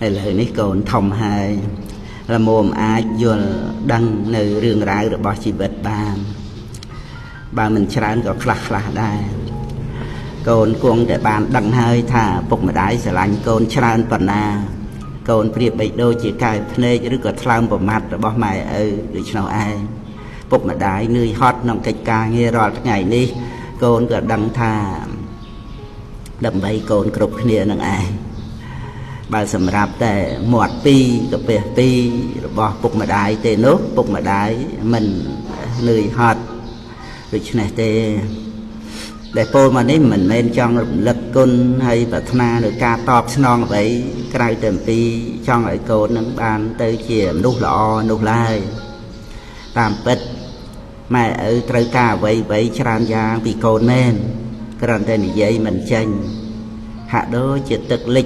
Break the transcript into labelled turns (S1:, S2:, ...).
S1: ឥឡូវនេះកូនធំហើយល្មមអាចយល់ដឹងនៅរឿងរ៉ាវរបស់ជីវិតបានបើមិនច្រើនក៏ខ្លះខ្លះដែរកូនគង់តែបានដឹងហើយថាពុកម្ដាយស្រឡាញ់កូនច្រើនប៉ុណ្ណាកូនប្រៀបបីដូចជាកែវភ្នែកឬក៏ថ្លើមប្រមាត់របស់ម៉ែឪដូច្នោះឯងពុកម្ដាយនឿយហត់ក្នុងកិច្ចការងាររាល់ថ្ងៃនេះកូនក៏ដឹងថាដើម្បីកូនគ្រប់គ្នានឹងឯងបើសម្រាប់តែមាត់ពីរកាពះពីររបស់ពុកម្ដាយទេនោះពុកម្ដាយមិននឿយហត់ដូច្នេះទេដែលពោលមកនេះមិនមែនចង់រំលឹកគុណហើយប្រាថ្នានៅការតបស្នងអ្វីក្រៅតែអំពីចង់ឲ្យកូននឹងបានទៅជាមនុស្សល្អនោះឡើយតាមពិតម៉ែឪត្រូវការអ្វីអ្វីច្រើនយ៉ាងពីកូនមែនគ្រាន់តែនិយាយមិនចេញហាក់ដូចជាទឹកលិច